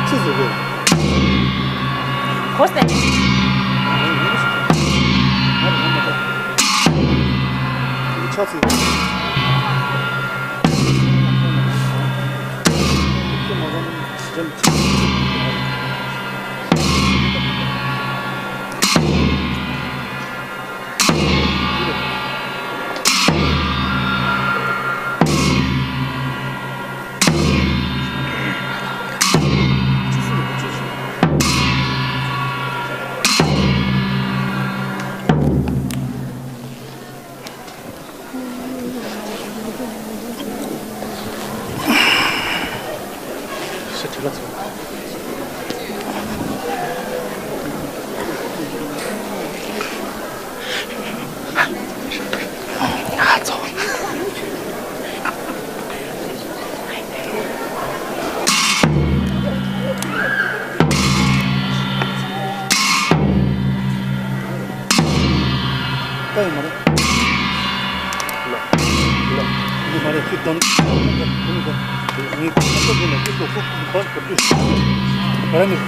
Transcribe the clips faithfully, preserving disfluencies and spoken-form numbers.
ཅི་ཟེར་གི། གོ་སྟེ། ཆ་ཚིག་ད་ཡོད་མ་རེད། ལ། ལ། འདི་མ་རེད། ཁྱོད་དོན། ངས་ཁོ་ཚོ་དགོས་ན་ཁྱོད་ཚོ་ཁོ་ཁོ་པར་ག་དུས་ག་ར་ནི།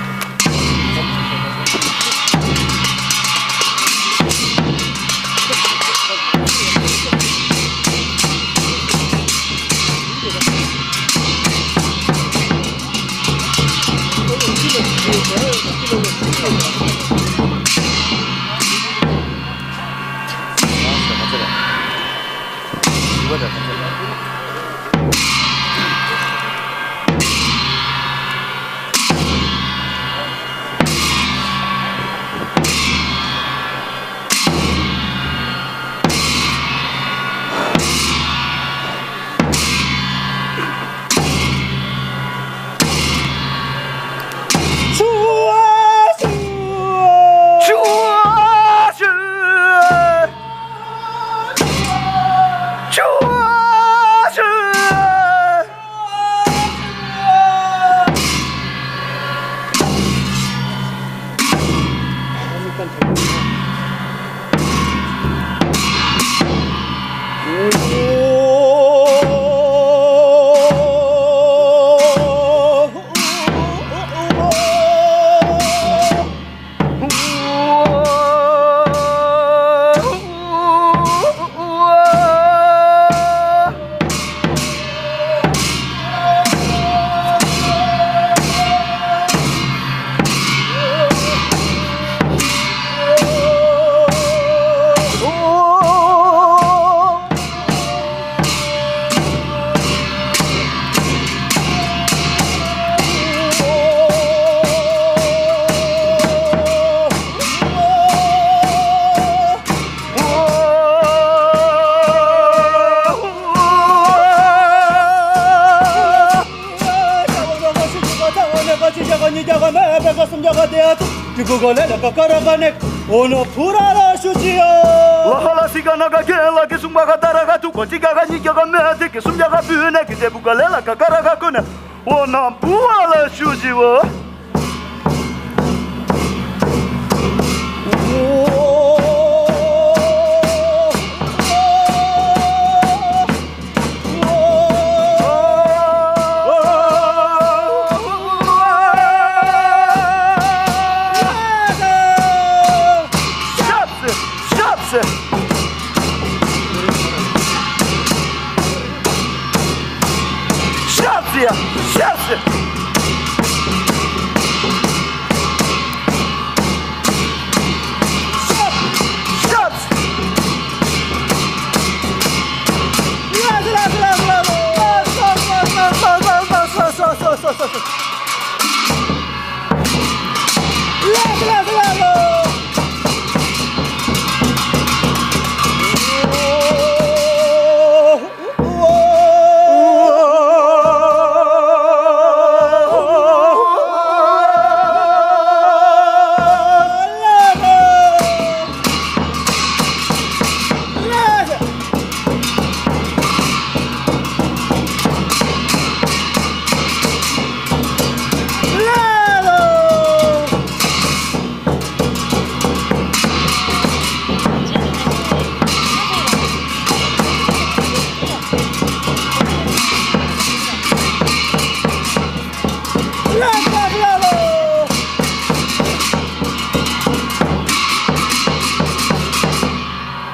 ཀ་ལ་ལོ།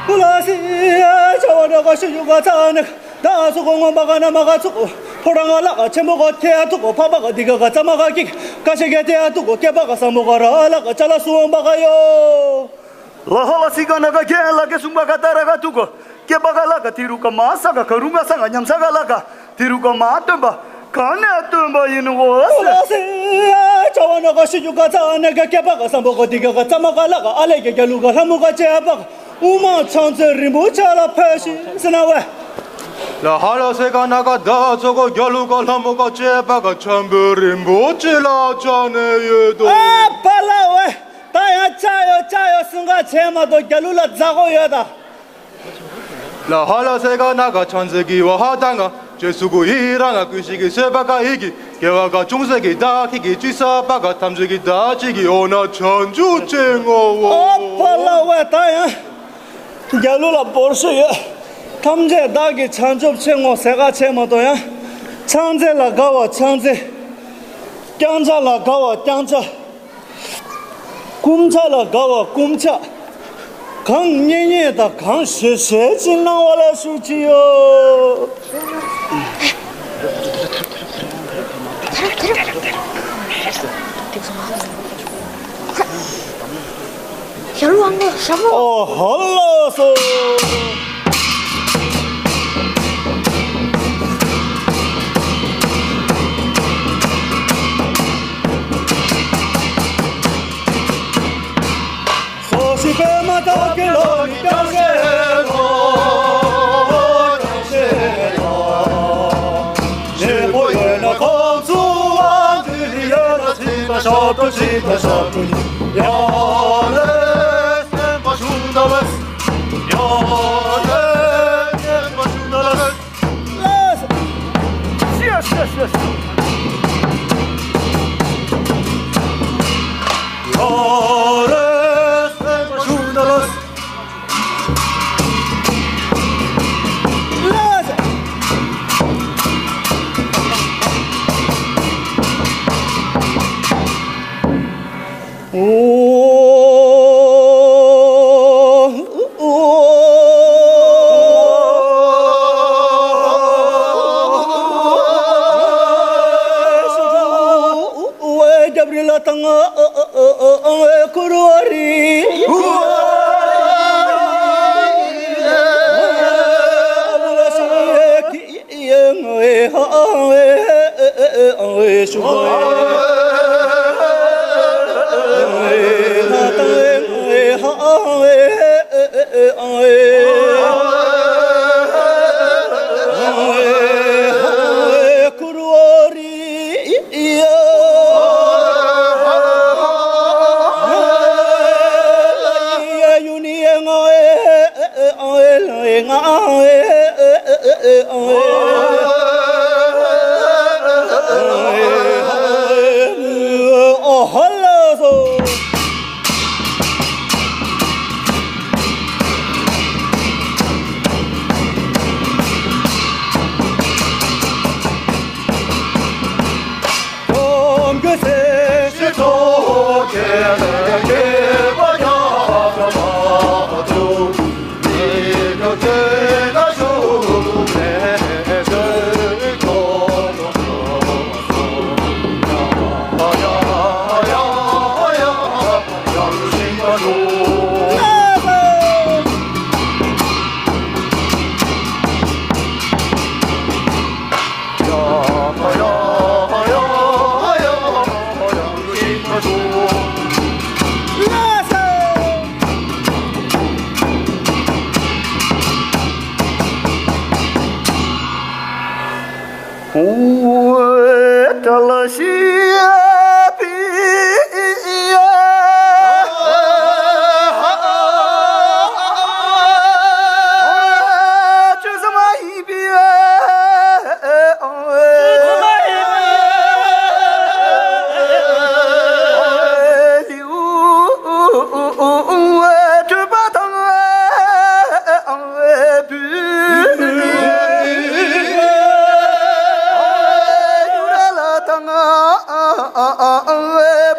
ཀུ་ལ་སི་ཡ་ཆ་བ་ན་ག་ཤི་ཡུ་ག་ཚ་ནི། ད་ཚུགས་གོ་ངོ་མ་ག་ན་མ་ག་ཚུགས་གོ། ཕོ་ར་ང་ལ་ག་ཆེན་པོ་ག་ཁྱེད་ཡ་ཐུག་གོ། ཕ་པ་ག་འདི་ག་ག་ཚ་མ་ག་ཀིག་ཀ་ཤི་ག་དེ་ཡ་ཐུག་གོ། སྐེ་པ་ག་སམ་པོ་ག་ར་ལ་ག་ཅ་ལ་སུ་འོང་པ་ག་ཡོ། ལ་ཧ་ལ་སི་ག་ན་ག་གེ་ལ་གེ་སུང་པ་ག་ད་ར་ག་ཐུག་གོ། སྐེ་པ་ག་ལ་ག་དི་རུ་ག་མ་ས་ག་ག་རུ་ག་ས་ག་ཉམས་ས་ག་ལ་ག་དི་རུ་ག་མ་སྟོན་པ་ག་ནས་སྟོན་པ་ཡིན་ནོ་གོ། ལ་སི་ཡ་ཆ་བ་ན་ག་ཤི་ཡུ་ག་ཚ་ནི་ག་སྐེ་པ་ག་སམ་པོ་ག་འདི་ག་ག་ཚ་མ་ག་ལ་ག་ཨ་ལེ་གེ་རྒྱ་ལུ་ག་ལྷ་མོ་ག་ཅེ་པ་ག་དབུ་མ་ཕྱག་མཛོད་རིན་པོ་ཆེ་ལ་ཕེབས་ཤིག་ཟེར་ན་བས། ལ་ཧ་ལ་སི་ག་ན་ག་ད་ཚུགས་གོ། རྒྱ་ལུ་ག་ལྷ་མོ་ག་ཅེ་པ་ག་ཆེན་པོ་རིན་པོ་ཆེ་ལ་ཕྱག་ནས་ཡོད་དོ། ཨ་པ་ལ་བས། ད་ཡང་ཅ་ཡོ་ཅ་ཡོ་སུང་ག་ཆེ་མ་དོ། རྒྱ་ལུ་ལ་ཛ་གོ་ཡོད་ད། ལ་ཧ་ལ་སི་ག་ན་ག་ཆང་ཟེར་གི་བ་ཧ་ད་ང་ཅེ་སུ་གུ་ཡི་ར་ང་ཀུ་ཤི་གི་སོས་པ་ག་ཡི་གི་གེ་བ་ག་ཅུང་ཟེར་གི་ད་ཁི་གི་ཅི་ས་པ་ག་ཐམས་ཅད་ཀྱི་ད་ཅི་གི་འོ་ན་བྱང་ཆུབ་ཅེས་བསྔོའོ། ཨ་པ་ལ་བས། ད་ཡང་རྒྱ་ལུ་ལ་བོར་ཤུ་ཡོད། ཐམས་ཅད་བདག་གིས་བྱང་ཆུབ་ཕྱིར་བསྔོ་ཟེར་ག་ཆེ་མ་དོ། ཡང་ཕྱག་མཛོད་ལ་དགའ་བ་ཕྱག་མཛོད། རྐྱང་ཕྱག་ལ་དགའ་བ་རྐྱང་ཕྱག། སྐུ་ཕྱག་ལ་དགའ་བ་སྐུ་ཕྱག། གང་མཉེས་མཉེས་དང་གང་ཞེ་ཞེ་ཅིག་གནང་བ་ལ་ཞུ་ཅི་ཡོད། ཞབས་བྲོ་དབང་པོ་ཞབས་བྲོ། ཨོ་ཧོ་ལོ་སོ། སོ་སི་པད་མ་དག་གི་ལོ་ནི་ཀྱང་ཤེས་ལོ། ཀྱང་ཤེས་ལོ། ཞེ་པོ་ཡོད་ན་ཁོང་ཚོ་དབང་དུ་ཡོད་ན་ཚིག་པ་ཞབས་བྲོ་ཚིག་པ་ཞབས་བྲོ་ཡིན། ཡང་ལས་སེམས་པ་ཞུ་འདྲ་ལས། ཡང་ལས་སེམས་པ་ཞུ་འདྲ་ལས།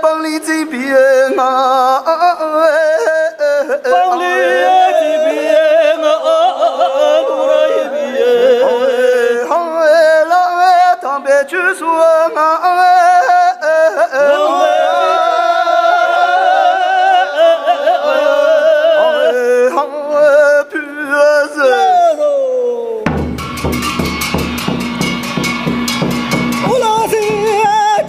པང་ལི་ཙི་པི་ང་། པང་ལི་ཙི་པི་ང་། ཧང་ཧང་ལ་ཐང་པའི་ཆུ་སུ་ང་། ཧང་ཧང་བུ་ཟེར། ཨོ་ལ་སི།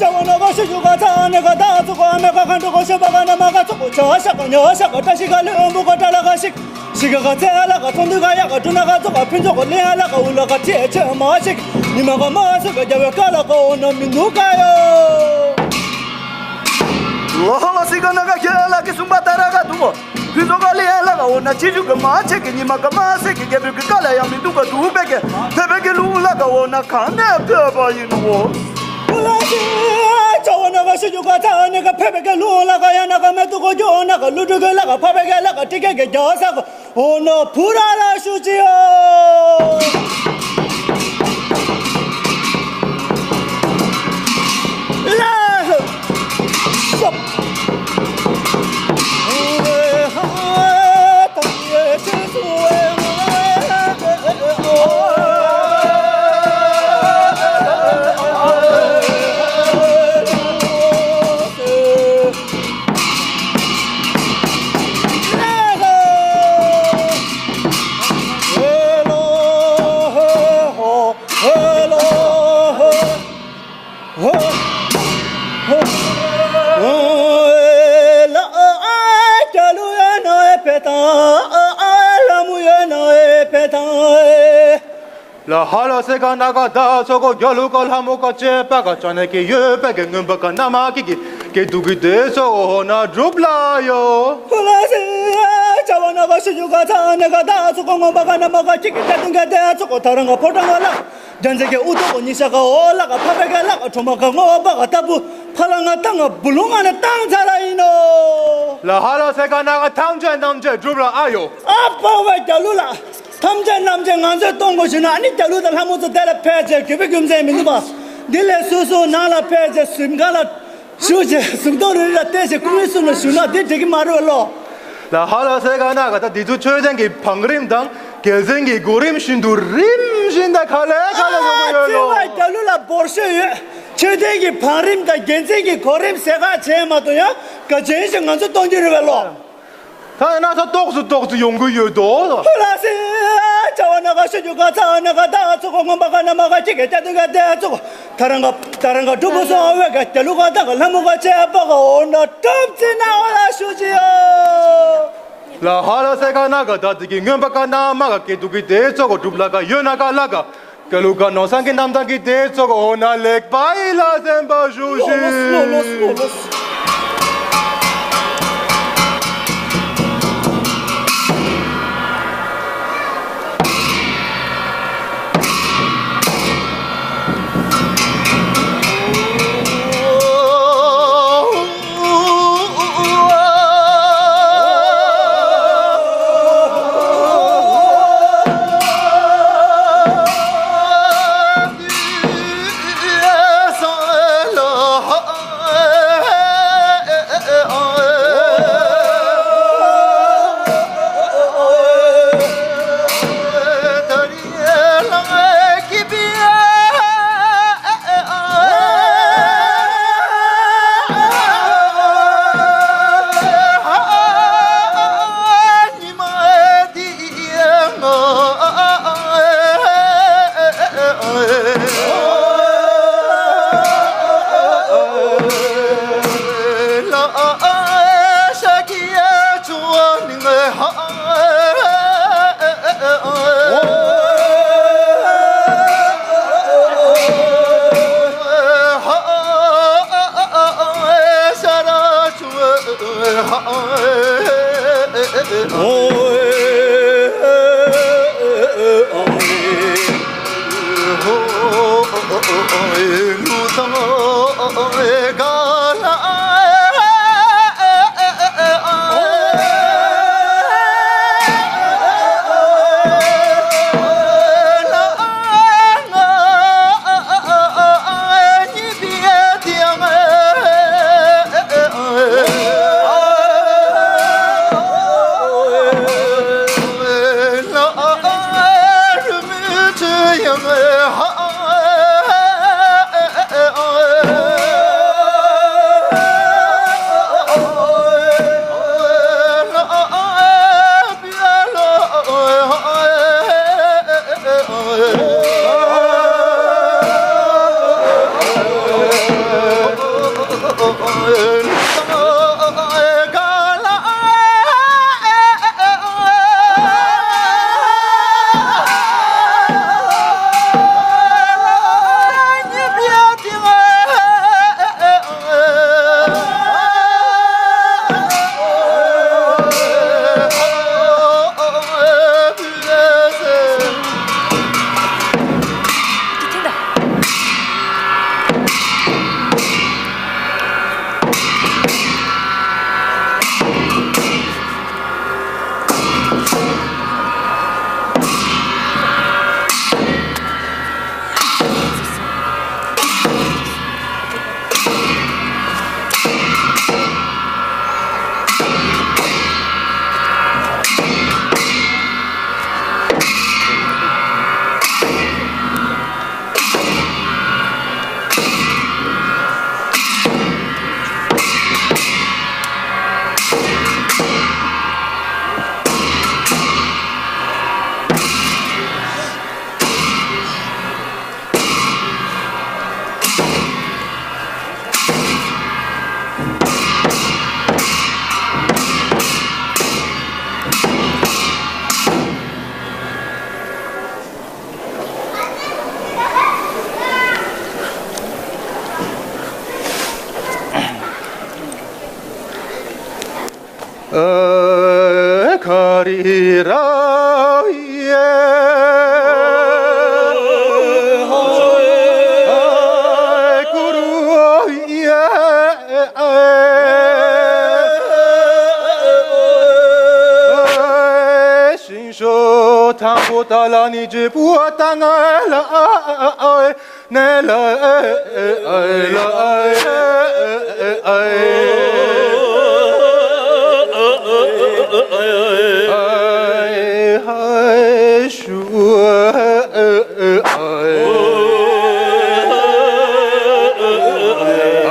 ཅ་བ་ན་ག་ཤི་ཞུ་ག་ཚ་ནི་ག་ད་ཚུ་ག་མེ་ག་ག་འགྲོ་ག་ཤ་བ་ག་ན་མ་ག་ཚུ་ག་ཆ་ཤ་ག་ཉ་ཤ་ག་ཏ་ཤི་ག་ལེ་འོ་འབུ་ག་ཏ་ལ་ག་ཤི་ཤི་ག་ག་ཚེ་ལ་ག་ཚོང་དུ་ག་ཡ་ག་ཏུ་ན་ག་ཚུ་ག་ཕུན་ཚོགས་ག་ལེ་ལ་ག་འུ་ལ་ག་ཅེ་ཅེ་མ་ཤི་ཉི་མ་ག་མ་སུ་ག་རྒྱ་བའི་ཀ་ལ་ག་འོ་ན་མི་འདུག་ག་ཡོ། ལོ་ཧ་ལ་སི་ག་ན་ག་ཁྱེད་ལ་གི་གསུང་པ་ད་ར་ག་འདུག་གོ། ཕུན་ཚོགས་ག་ལེ་ལ་ག་འོ་ན་ཅི་ཞུ་གི་མ་ཆེ་གི་ཉི་མ་ག་མ་སེ་གི་རྒྱ་བོད་གི་ཀ་ལ་ཡང་མི་འདུག་ག་འདུག་པེ་གི་ཕེ་ཕེ་གི་ལུང་ལ་ག་འོ་ན་ག་ནས་ཕེ་བ་ཡིན་ནོ། ལ་སི་ཅ་བ་ན་ག་ཤི་ཞུ་ག་ཚ་ནི་ག་ཕེ་ཕེ་གི་ལུང་ལ་ག་ཡ་ན་ག་མེ་ཏུ་གོ་ཇོ་ན་ག་ལུ་ཏུ་གི་ལ་ག་ཕ་ཕེ་གི་ལ་ག་ཏི་གེ་གི་རྒྱ་ས་ག་འོ་ན་ཕུ་ར་ལ་ཤུ་ཅི་ཡོ། ལ་ཧོ། ལ་ཧ་ལ་སེ་ག་ན་ག་ད་ཚོ་གོ་རྒྱ་ལུ་ག་ལྷ་མོ་ག་ཅེ་པ་ག་ཅ་ནེ་གི་ཡོད་པེ་གི་རྔོན་པ་ག་ན་མ་གི་གི་གི་དུ་གི་དེ་ཚོ་འོ་ན་གྲུབ་ལ་ཡོ། ཧུ་ལ་སི་ཅ་བ་ན་ག་ཤི་ཞུ་ག་ཚ་ནི་ག་ད་ཚོ་གོ་རྔོན་པ་ག་ན་མ་ག་ཅི་གི་ད་དུང་ག་དེ་ཚོ་གོ་ད་རང་ག་ཕོ་བྲང་ག་ལ་རྒྱ་མཚན་གི་ཨུ་ཐོ་གོ་ཉི་ཤ་ག་འོ་ལ་ག་ཕ་པེ་ག་ལ་ག་ཁྲོ་མ་ག་རྔོན་པ་ག་ད་བུ་ཕ་ལ་ང་ཏང་ག་བུ་ལུང་ང་ནི་ཏང་ཚ་ལ་ཡིན་ནོ། ལ་ཧ་ལ་སེ་ག་ན་ག་ཐམས་ཅད་རྣམས་ཅད་གྲུབ་ལ་ཨ་ཡོ། ཨ་པ་བ་རྒྱ་ལུ་ལ། ཐམས་ཅད་རྣམས་ཀྱིས་ང་ཚོས་གཏོང་དགོས་ཞུས་ན་ཨ་ནི་རྒྱ་ལུ་དང་ལྷ་མོ་ཚོ་དེ་ལ་ཕལ་ཆེར་གུས་པའི་རྒྱུ་མཚན་མི་འདུག་པ། འདི་ལས་སོ་སོ་ནང་ལ་ཕལ་ཆེར་གཟིམ་ཁང་ལ་བཞུགས་བྱས་གཟུགས་མཐོང་རེ་རེ་ལ་བལྟས་བྱས་སྐུ་མི་གསུམ་ལ་ཞུས་ན་དེ་འགྲིག་གི་མ་རེད་པ་ལོ། ལ་ཧ་ལ་སེ་ག་ན་ག་ད་འདི་ཚོ་མཆོད་རྟེན་གྱི་བང་རིམ་དང་རྒྱལ་མཚན་གྱི་གོ་རིམ་བཞིན་དུ་རིམ་བཞིན་དུ་ག་ལེ་ག་ལེ་ཡོང་གི་ཡོད་ལོ། ཨ་ཙི་བ་རྒྱ་ལུ་ལ་འབོར་ཤོས་ཡོད། མཆོད་རྟེན་གྱི་བང་རིམ་དང་རྒྱལ་མཚན་གྱི་གོ་རིམ་ཟེར་ག་བྱས་མ་གཏོགས་ཡང་ག་ཅན་ཞིག་ང་ཚོ་གཏོང་རྒྱུ་རེད་པ་ལོ། ད་ན་ཚ་ཏོག་ཙི་ཏོག་ཙི་ཡོང་གི་ཡོད་དོ། ཧུ་ལ་སི་ཅ་བ་ན་ག་ཤི་ཞུ་ག་ཚ་ནི་ག་ད་ཚོ་གོ་རྔོན་པ་ག་ན་མ་ག་ཅི་གི་ད་དུང་ག་དེ་ཚོ་གོ་ད་རང་ག་ད་རང་ག་གྲུབ་པོ་སོང་བའི་ག་རྒྱ་ལུ་ག་ད་ག་ལྷ་མོ་ག་ཅེ་པ་ག་འོ་ན་གྲུབ་ཙི་ན་འོ་ལ་ཤུ་ཅི་ཡོ། ལ་ཧ་ལ་སེ་ག་ན་ག་ད་དེ་གི་རྔོན་པ་ག་ན་མ་ག་གི་དུ་གི་དེ་ཚོ་གོ་གྲུབ་ལ་ག་ཡོད་ན་ག་ལ་ག་རྒྱ་ལུ་ག་ནོར་བཟང་གི་རྣམ་ཐར་གྱི་དེ་ཚོ་གོ་འོ་ན་ལེགས་པ་ཡིན་ལ་གསན་པ་ཞུ་ཞིག་ཨ་ཁ་རི་ར་ཡེ། ཨ་ཀུ་རུ་ཡེ། ཨ་ཤིང་ཤོ་ཐང་པོ་ཏ་ལ་ནི་ཇེ་པུ་ཨ་ཏ་ང་ལ་ཨ་ཨ་ཨ་ཨ། ནེ་ལ་ཨེ་ཨེ་ཨེ་ལ་ཨེ་ཨེ་ཨེ་ཨེ་ཧ་ཤུ་ཨེ་ཨེ་ཨེ་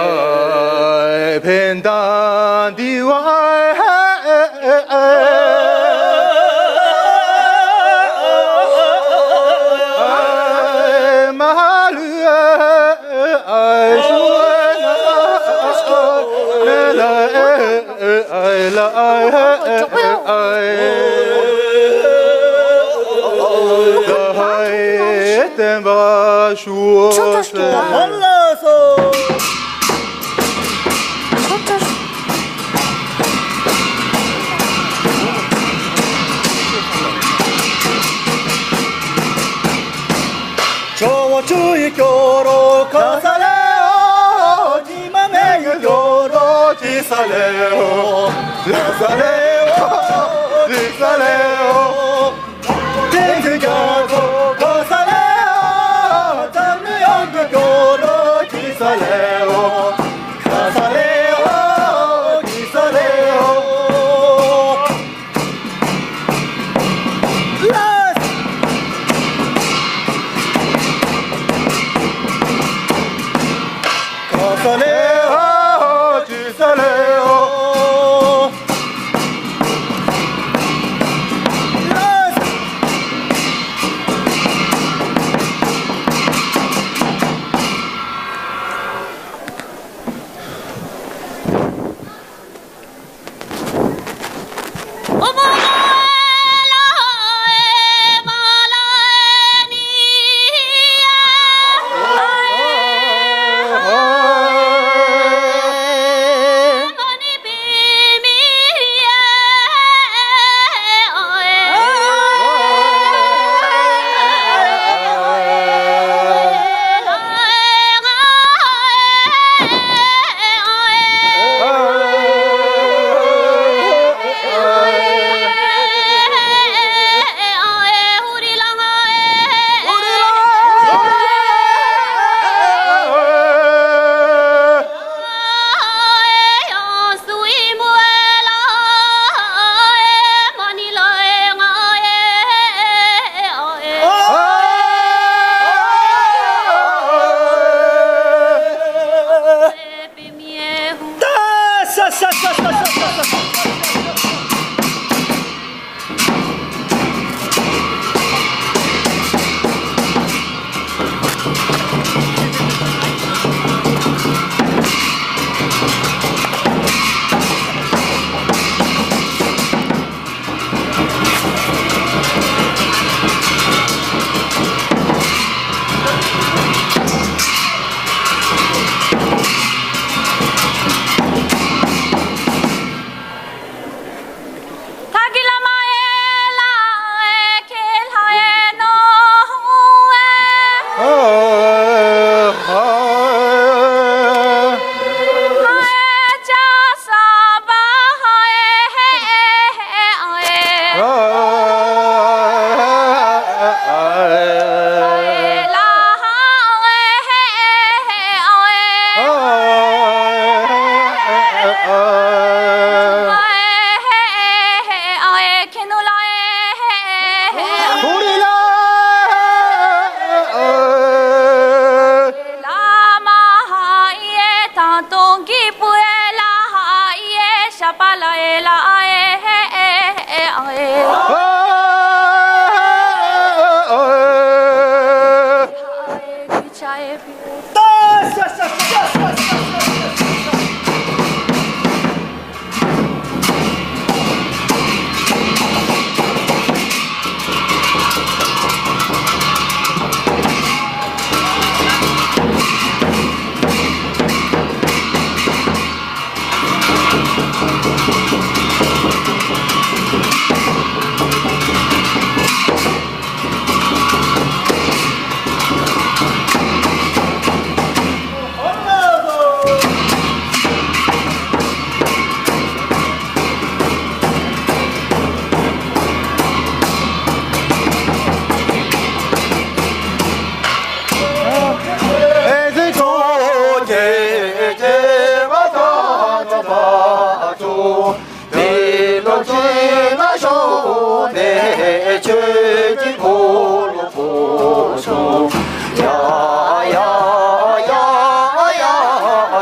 ཨེ་ཕན་དང་འདི་བ་ཨེ་ཨེ་ཨེ་མ་ལུ་ཨེ། ཆོ་བོ་ཆུ་ཡི་སྐྱོ་རོ་ཁ་ས་ལེ་འོ། ཉི་མ་མེ་ཡི་སྐྱོ་རོ་ཅི་ས་ལེ་འོ། ཅི་ས་ལེ་འོ། ཅི་ས་ལེ་འོ། ཏིང་ཞི་སྐྱོ་རོ་ཁ་ས་ལེ་འོ། ཙམ་ནི་ཡོང་གི་སྐྱོ་རོ་ཅི་ས་ལེ་འོ། ཁ་ས་ལེ་འོ། ཅི་ས་ལེ་འོ།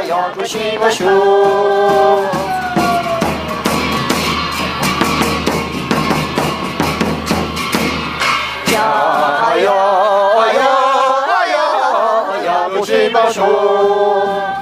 ཡང་འགྲོ་བཞིན་པ་ཞུ། ཡ་ཡ་ཡ་ཡ་ཡ་འགྲོ་བཞིན་པ་ཞུ།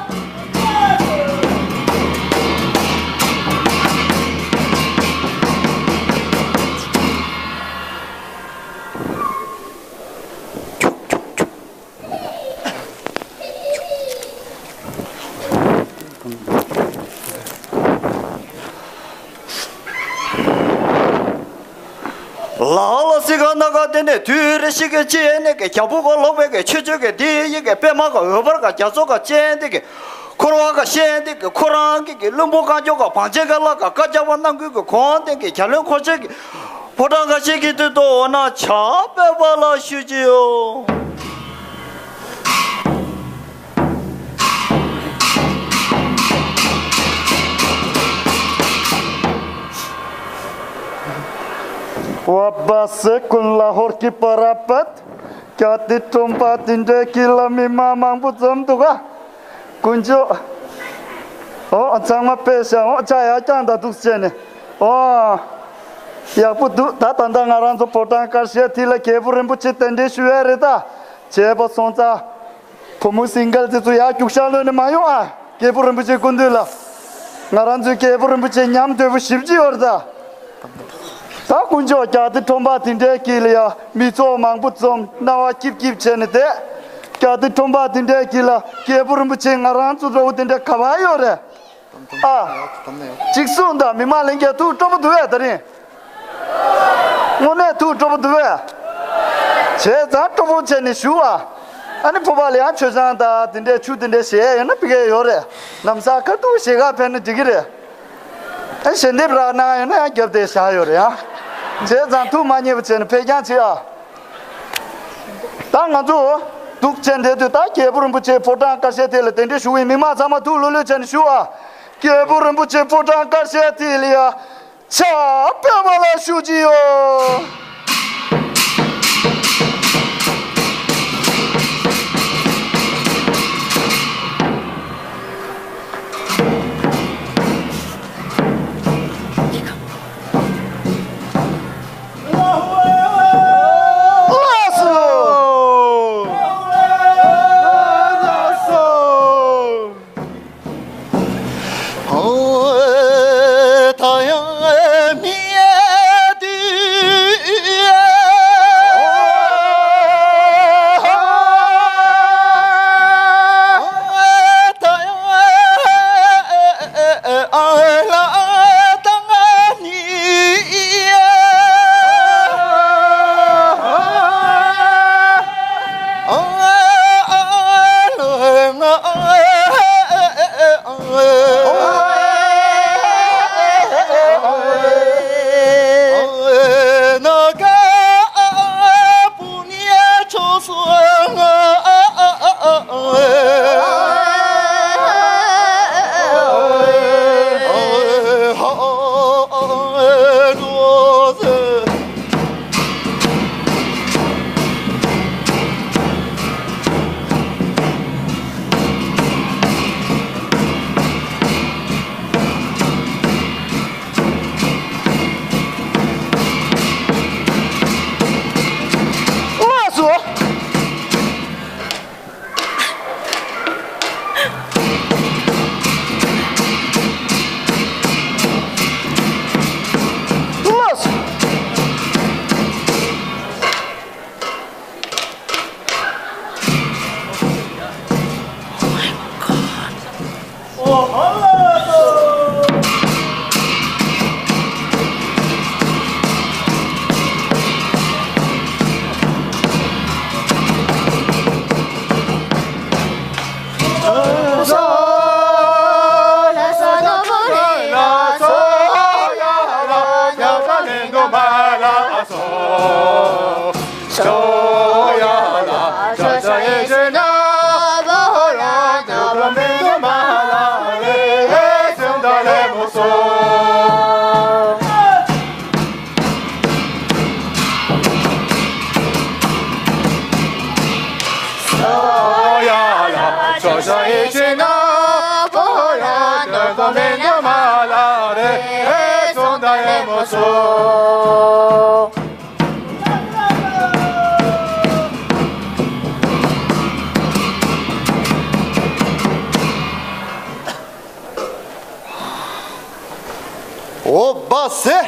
ལ་ལ་སི་ཁ་ན་ཁ་དེ་ནས་དུས་རེ་ཞིག་གི་ཅི་ནས་གི་རྒྱ་བུ་ག་ལོག་པའི་གི་ཆོས་ཆོས་གི་དེ་ཡི་གི་པད་མ་ག་འོད་འབར་ག་རྒྱ་མཚོ་ག་ཅན་དེ་གི་འཁོར་བ་ག་ཤན་དེ་གི་ཁོ་རང་གི་གི་བློན་པོ་གང་ཅོག་ག་བང་ཆེན་ག་ལ་ག་བཀའ་རྒྱ་བ་གནང་དགོས་གི་གོང་དེ་གི་རྒྱ་བློན་འཁོར་ཆེན་གི་ཕོ་བྲང་ཁ་ཤས་ཀྱི་དུས་དུ་འོ་ན་ཕྱག་དཔེ་པ་ལ་ཞུ་ཅི་ཡོ། བ་བ་སེ་ཀུན་ལ་ཧོར་གྱི་པ་ར་པད། ཀྱ་ཏི་ཁྲོམ་པ་དེ་འདྲའི་ཀི་ལ་མི་མ་མང་པོ་འཛོམས་འདུག་ག་དཀོན་མཆོག་ཨོ་ཚང་མ་དཔེ་ཤ་ཨོ་ཅ་ཡ་ཀྱང་ད་འདུག་བྱས་ནས་ཨོ། ཡག་པོ་འདུག་ད་ད་ལྟ་ང་རང་ཚོ་ཕོ་བྲང་དཀར་ཤལ་དེ་ལ་རྒྱལ་པོ་རིན་པོ་ཆེ་གདན་འདྲེན་ཞུ་ཡ་རེད་ད། བྱས་པ་སོང་ཙང་། བུ་མོ་སིང་གལ་དེ་ཚོ་ཡར་རྒྱུག་ཤར་ལོན་ནས་མ་ཡོང་ཨ། རྒྱལ་པོ་རིན་པོ་ཆེ་སྐུ་མདུན་ལ། ང་རང་ཚོའི་རྒྱལ་པོ་རིན་པོ་ཆེ་ཉམས་དོད་པོ་ཞིབ་ཅིག་ཡོད་རེད་ད། ད་དཀོན་མཆོག་ཀྱ་ཏི་ཁྲོམ་པ་དེ་འདྲའི་དཀྱིལ་ལ་ཡ་མི་ཚོགས་མང་པོ་འཛོམས་སྣང་བ་སྐྱིབ་སྐྱིབ་བྱས་ནས་བསྡད། ཀྱ་ཏི་ཁྲོམ་པ་དེ་འདྲའི་དཀྱིལ་ལ་རྒྱལ་པོ་རིན་པོ་ཆེ་ང་རང་ཚོ་འདྲ་བོ་དེ་འདྲ་ག་པར་ཡོད་རེད། ཨ། གཅིག་གསུངས་དང་མི་མང་ལྷན་རྒྱས་ཐུགས་སྤྲོ་པོ་འདུག་བས་ད་རིང་། དངོས་གནས་ཐུགས་སྤྲོ་པོ་འདུག་བས། བྱས་ཙང་སྤྲོ་པོ་བྱས་ནས་བཞུགས་ཨ། ཨ་ནི་ཕོ་བ་ལ་ཡང་མཆོད་ཆང་དང་དེ་འདྲའི་ཆུ་དེ་འདྲའི་བཞེས་ཡོད་ན་ཕི་གེ་ཡོད་རེད། ལམ་སང་ཁ་ཐུག་བཞེས་ག་ཕེབས་ན་འགྲིག་གི་རེད། ཨ་ཞལ་འདེབས་རག་གནང་ཡོད་ན་ཡང་རྒྱབ་དེ་བཞག་ཡོད་རེད་ཡ། བྱས་ཙང་ཐུགས་མ་མཉེས་པ་བྱས་ནས་ཕེབས་རྐྱང་བྱེད་ཨ། ད་ང་ཚོ་འདུག་བྱས་བསྡད་དུས་ད་རྒྱལ་པོ་རིན་པོ་ཆེ་ཕོ་བྲང་དཀར་ཤལ་དེ་ལ་གདན་འདྲེན་ཞུ་བའི་མི་མང་ཚང་མ་ཐུགས་ལྷོད་ལྷོད་བྱས་ནས་བཞུགས་ཨ། རྒྱལ་པོ་རིན་པོ་ཆེ་ཕོ་བྲང་དཀར་ཤལ་དེ་ལ་ཡ། ཕྱག་དཔེ་པ་ལ་ཞུ་ཅི་ཡོད། ལགས་སོ། འོ་བ་སེ།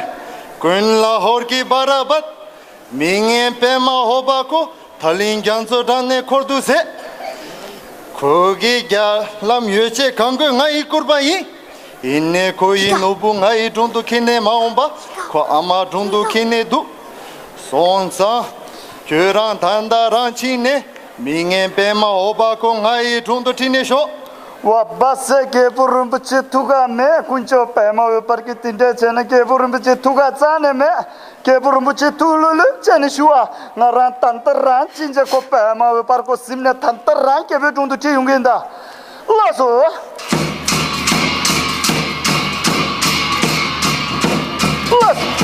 ཀུན་ལ་ཧོར་གྱི་བ་ར་བད། མི་ངན་པད་མ་ཧོ་བ་ཁོ། ད་ལིང་རྒྱ་མཚོ་དྲངས་ནས་འཁོར་འདུག་ཟེར། ཁོ་གི་རྒྱ་ལམ་ཡོད་ཅེས་གང་དགོས་ང་ཡི་སྐུར་པ་ཡིན། ཡིན་ནས་ཁོ་ཡི་ནོར་བུ་ང་ཡི་དྲུང་དུ་ཁྱེར་ནས་མ་འོངས་པ། ཁོ་ཨ་མ་དྲུང་དུ་ཁྱེར་ནས་འདུག་སོང་ཙང་། ཁྱོད་རང་ད་ལྟ་རང་ཕྱིན་ནས། མི་ངན་པད་མ་ཧོ་བ་ཁོ་ང་ཡི་དྲུང་དུ་ཁྲིད་ནས་ཤོག་བ་བ་སེ། རྒྱལ་པོ་རིན་པོ་ཆེ་ཐུགས་ཁག་མེད། དཀོན་མཆོག་པད་མ་འོད་འབར་གྱིས་དེ་འདྲ་བྱས་ན་རྒྱལ་པོ་རིན་པོ་ཆེ་ཐུགས་ཁག་རྩ་ནས་མེད། རྒྱལ་པོ་རིན་པོ་ཆེ་ཐུགས་ལྷོད་ལྷོད་བྱས་ནས་ཞུ་བ། ང་རང་ད་ལྟ་རང་ཕྱིན་ཆད་ཁོ་པད་མ་འོད་འབར་ཁོ་གཟིམ་ནས་ད་ལྟ་རང་རྒྱལ་པོའི་དྲུང་དུ་ཁྲིད་ཡོང་གི་ཡིན་ད། ལགས་སོ། ལགས་སོ།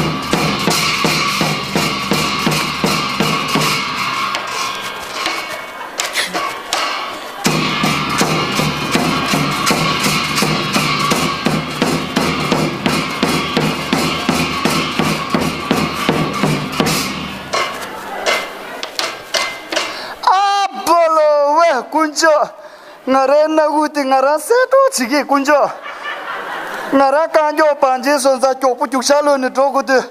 ཨ་བོ་ལོ་ཝེ། དཀོན་མཆོག་ང་རའི་སྣ་ཁུག་དེ་ང་རང་གསད་གྲོགས་བྱེད་ཀྱི། དཀོན་མཆོག་ང་རང་རྐང་མགྱོགས་བང་ཆེན་སོང་ཙང་མགྱོགས་པོ་རྒྱུག་ཤར་ལོག་ནས་འགྲོ་དགོས་དུས།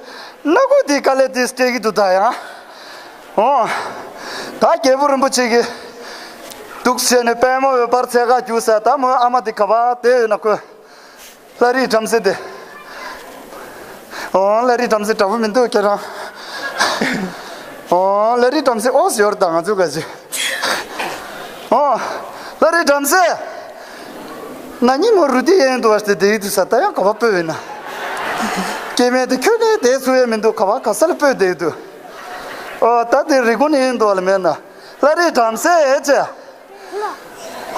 སྣ་ཁུག་དེ་དཀའ་ལས་དེ་སྤྲད་ཀྱི་འདུག་ད་ཡང་། འོ། ད་རྒྱལ་པོ་རིན་པོ་ཆེ་གིས་འདུག་བྱས་ནས་པད་མ་འོད་འབར་འཚོལ་ག་རྒྱུགས་ས། ད་མོའི་ཨ་མ་དེ་ག་པར་བསྡད་ཡོད་ན་ཁོས། བླ་རི་བྲམ་ཟེ་དེ། འོ། བླ་རི་བྲམ་ཟེ་འདྲ་པོ་མི་འདུག་ཁྱེད་རང་། འོ། བླ་རི་བྲམ་ཟེ་ཨོ་ཟེར་ཡོད་ད་ང་ཚོ་ག་ཅི། འོ། བླ་རི་བྲམ་ཟེ། ན་ནིང་མོ་རུ་དེ་ཡན་དུ་བ་སྟེ་དེ་ཡི་དུ་ས་ད་ཡང་ག་པར་སྤོས་ཡོད་ན། སྐྱེ་དམན་དེ་ཁྱོད་ནས་དེ་སུ་ཡང་མི་འདུག་ག་པར་ག་ས་ལ་སྤོས་དེ་ཡི་དུ། འོ། ད་དེ་རི་ཀོ་ནས་ཡན་དུ་བ་ལ་མེད་ན། བླ་རི་བྲམ་ཟེ་ཨེ་ཅེ།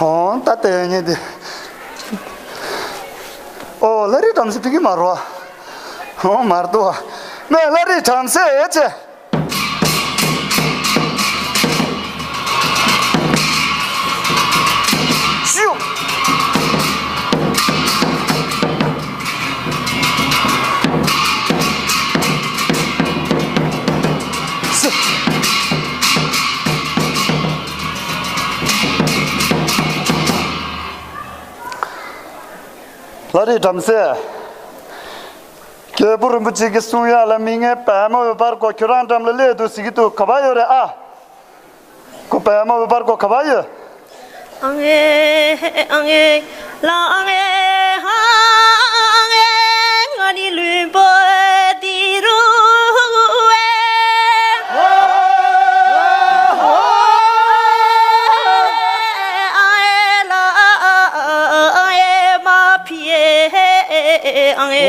ཧོང་ད་ལྟ་ཡང་ཉེ་དེ། ཨོ། བླ་རི་བྲམ་ཟེ་ཕི་གི་མ་རོ། ཧོང་མར་དུ་བ། མེ་བླ་རི་བྲམ་ཟེ་ཨེ་ཅེ། ཤིའུ། སི། བླ་རི་བྲམ་ཟེ། རྒྱལ་པོ་རིན་པོ་ཆེ་གི་གསུང་ཡག་ལ་མི་ངན་པད་མ་འོད་འབར་ཁོ་ཁྱོད་རང་འགྲམ་ལ་སླེབས་འདུག་ཟེར་གི་འདུག་ག་པར་ཡོད་རེད་ཨ། ཁོ་པད་མ་འོད་འབར་ཁོ་ག་པར་ཡོད། ཨང་ཨེ་ཨང་ཨེ་ལ་ཨང་ཨེ་ཧ་ཨང་ཨེ། ང་ནི་ལུས་པོ་འདི་རུ་ཨེ། ཨང་ཨེ་ལ་ཨང་ཨེ་མ་ཕི་ཨེ་ཨང་ཨེ།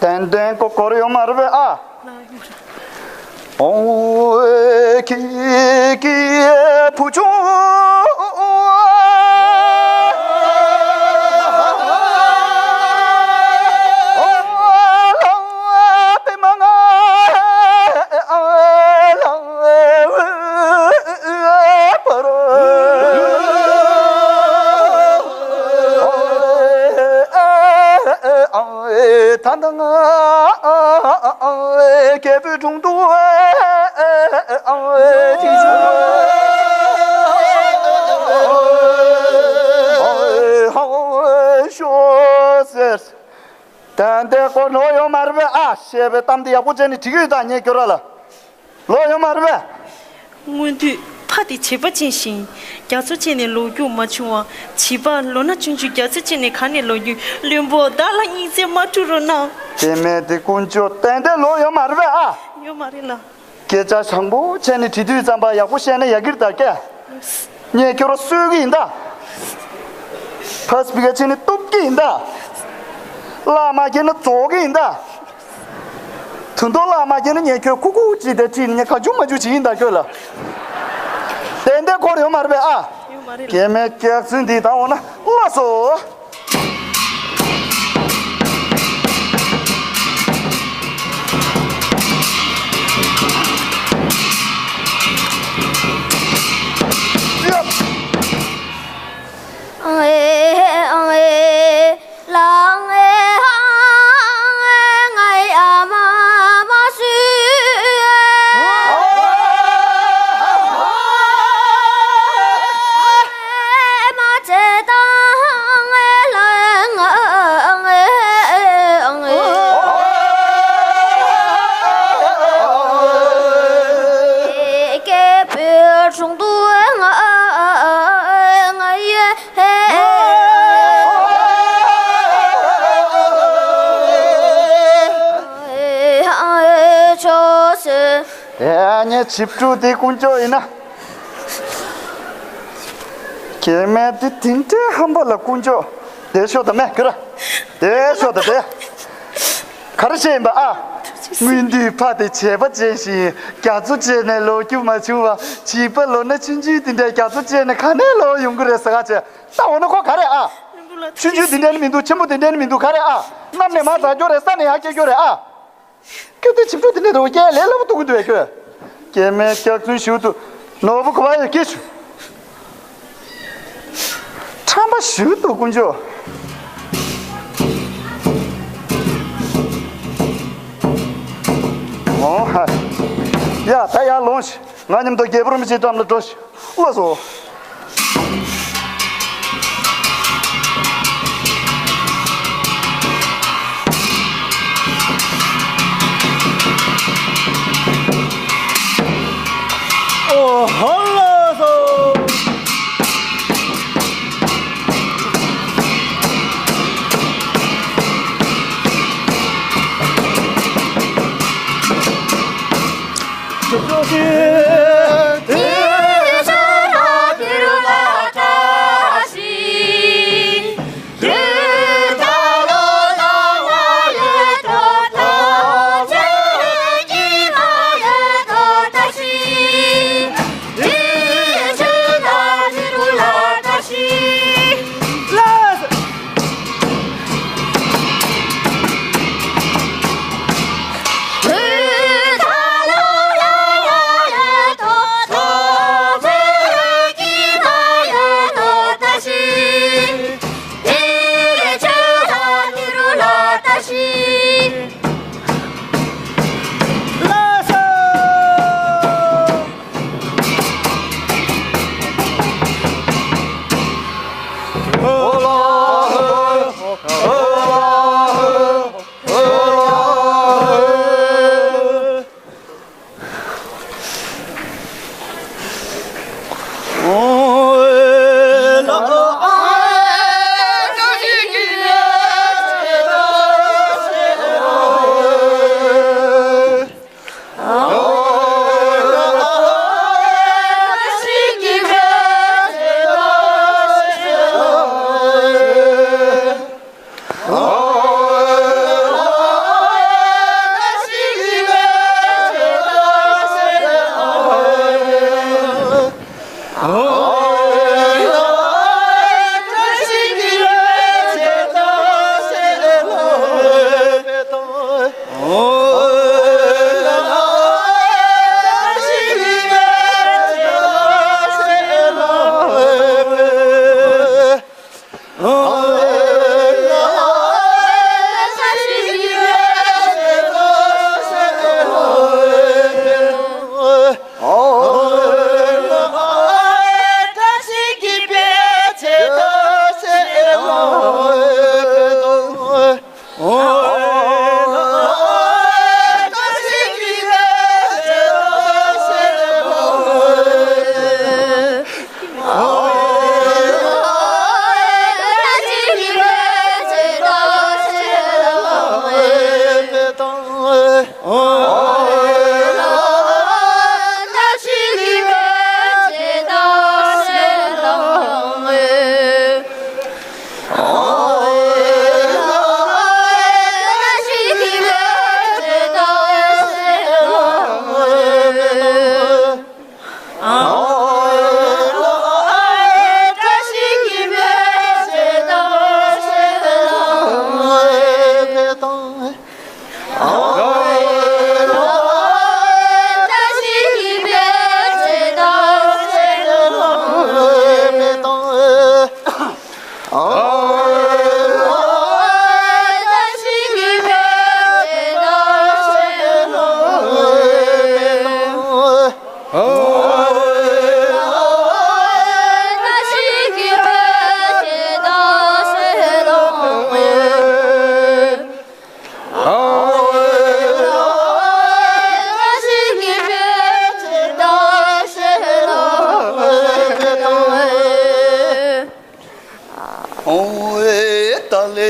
ཏན་ཏན་ཀོ་སྐོར་ཡོང་མ་རེད་པས་ཨ། ཨོང་ཨེ་ཁི་ཁི་བུ་ཆུང་། ད་ལྟ་ང་རྒྱལ་པོའི་དྲུང་དུ་ཅིག་ཤོག་ཟེར། ཏན་ཏན་ཁོ་ལོག་ཡོང་མ་རེད་པས་ཨ། བཤད་པའི་གཏམ་དེ་ཡག་པོ་བྱས་ནས་དྲི་གི་ཡོད་ད་ངས་ཁྱོད་ར་ལ། ལོག་ཡོང་མ་རེད་པས། སྔོན་དུས་ཕ་དེ་བྱིས་པ་ཅན་ཞིང་རྒྱ་མཚོ་བཅད་ནས་ལོག་རྒྱུ་མ་བྱུང་བ། བྱིས་པ་ལོ་ན་ཆུང་ཆུང་རྒྱ་མཚོ་བཅད་ནས་ག་ནས་ལོག་རྒྱུ། བླུན་པོ་བདག་ལ་སྙིང་རྗེ་མ་སྤྲོ་རོགས་གནང་། དེ་མེད་དེ་དཀོན་མཆོག་ཏན་ཏན་ལོག་ཡོང་མ་རེད་པས་ཨ། ཡོད་མ་རེད་ལ། སྐད་ཆ་བཟང་པོ་བྱས་ནས་དྲི་དུས་ཙམ་པ་ཡག་པོ་བཤད་ན་ཡག་གི་རེད་ད་ཀྱེ། ངས་ཁྱོད་ར་གསོད་ཀྱི་ཡིན་ད། ཕ་སྤི་ཀ་ཆེ་ནི་གཏུབ་ཀྱི་ཡིན་ད། བླ་མ་ཁྱེད་ནི་རྫོགས་ཀྱི་ཡིན་ད། དུ་མདོ་བླ་མ་ཁྱེད་ནི་ངས་ཁྱོད་ཁུ་ཁུ་ཅིག་དེ་ཁྲིད་ནས་ངས་ག་ཅུ་མ་ཅུ་ཅིག་ཡིན་ད་ཁྱོད་ལ། དེ་འདྲ་འཁོར་ཡོད་མ་རེད་པས་ཨ། ཡོད་མ་རེད་ལ། སྐྱེ་མེད་སྐྱག་རྫུན་འདི་ད་འོ་ན་ལ་སོ། ཨེ་ངའི་བྱིས་ཕྲུག་དེ་དཀོན་མཆོག་ཡིན་ན། སྐྱེ་དམན་དེ་དེ་འདྲའི་ཧམ་པ་ལ་དཀོན་མཆོག་དེ་ཤོག་དང་མེད་ཁྱོད་ར། དེ་ཤོག་དང་དེ། ག་རེ་བཤད་ཡིན་པ་ཨ། སྔོན་དུས་ཕ་དེ་བྱས་པ་བྱས་ཤིང་རྒྱ་མཚོ་བཅད་ནས་ལོག་རྒྱུ་མ་བྱུང་བ་བྱིས་པ་ལོ་ན་ཆུང་ཆུང་དེ་འདྲའི་རྒྱ་མཚོ་བཅད་ནས་ག་ནས་ལོག་ཡོང་གི་རེད་ཟེར་ག་བྱས་ད་འོ་ན་ཁོ་ག་རེ་ཨ། ཆུང་ཆུང་དེ་འདྲ་ནི་མི་འདུག་ཆེན་པོ་དེ་འདྲ་ནི་མི་འདུག་ག་རེ་ཨ། གནམ་ནས་མར་འཛག་རྒྱུ་རེད་ས་ནས་ཡར་སྐྱེ་རྒྱུ་རེད་ཨ། ཁྱོད་ཚོའི་བྱིས་ཕྲུག་དེ་འདྲ་རུ་སྐྱེ་ལས་སླ་པོ་ཐུག་གི་འདུག་བས་ཁྱོད། སྐྱེ་དམན་སྐྱག་རྫུན་ཞུ་འདུག་ནོར་བུ་གོ་བ་ཡོད་སྐྱེ་ཞུ། ཁྲམ་པ་ཞུ་འདུག་དཀོན་མཆོག་ཨོ་ཧ། ཡ་ད་ཡར་ལོངས་ཤིག་ང་མཉམ་དུ་རྒྱལ་པོ་རིན་པོ་ཆེའི་འགྲམ་ལ་འགྲོ་ཤིག་ལགས་སོ། ཨོ་ཧ་ལགས་སོ།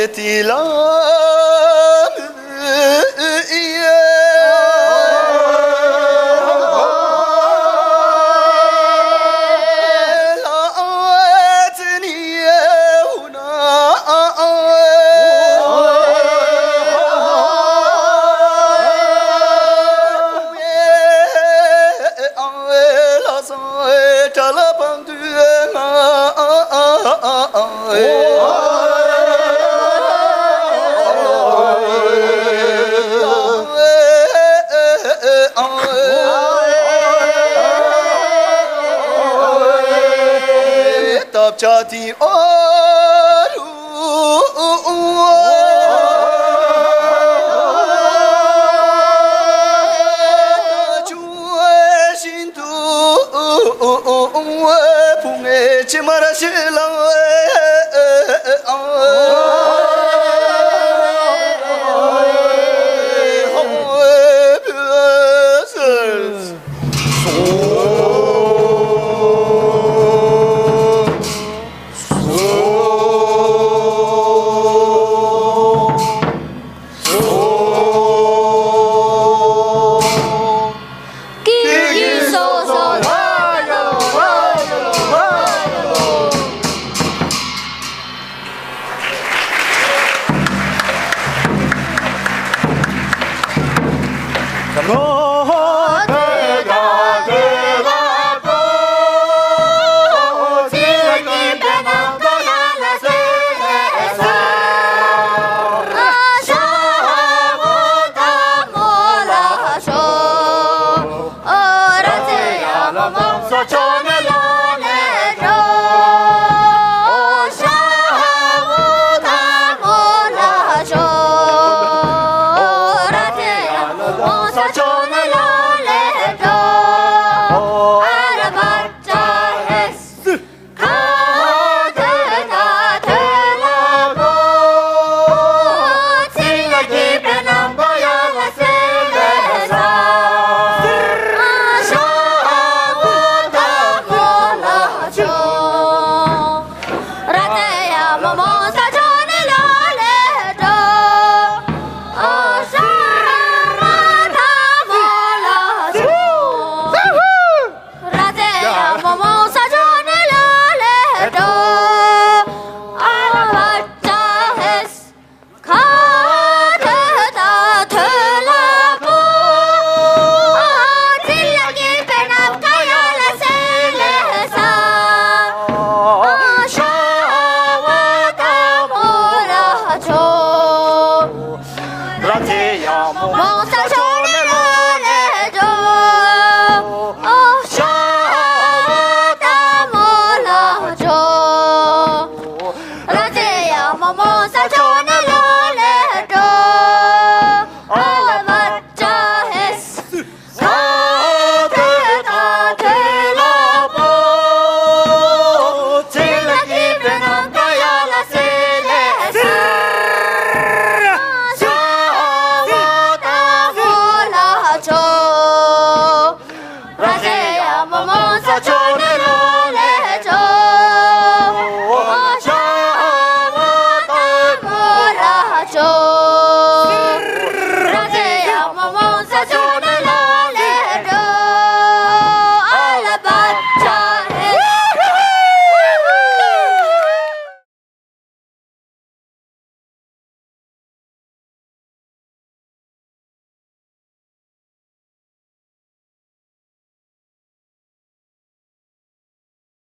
དེ་ལ་